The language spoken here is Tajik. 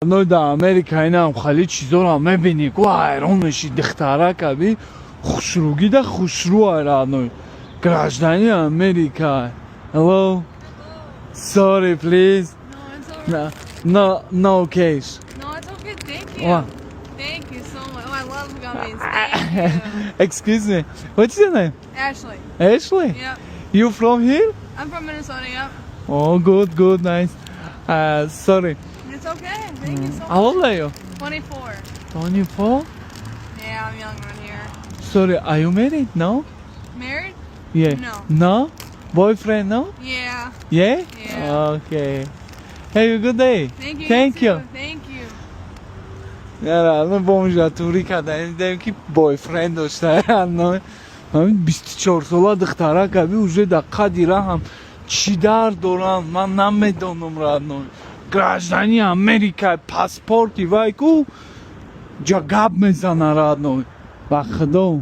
Но да Америка инам хали чизоро мебинӣ ку, ҳайрон мешӣ. Духтарака би, хушрӯгида, хушрӯ, родной, гражданин Америка. Hello. Sorry, please. No, it's all right. No, no, no cash. No, it's okay. Thank you. What? Thank you so much. Oh, I love gummies. Thank you. Excuse me. What's your name? Ashley. Ashley? Yep. You from here? I'm from Minnesota. Yep. Oh, good, good, nice. Sorry. It's okay. Thank you so much. How old are you? 24. 24? Yeah, I'm young one here. Sorry, are you married? No? Married? Yeah. No. No? Boyfriend, no? Yeah. Yeah? Yeah. Okay. Have a good day. Thank you. Thank Too. You. Thank you. Не, бомжатурӣ кардани, дидем, ки бойфренд дошта. Ҳамин 24 сола духтарак аби, уже дар қади раҳам чӣ дард доранд, ман намедонам, родной. Гражданин Америка, паспорти вай ку ҷа гап мезана, родной, ба худо.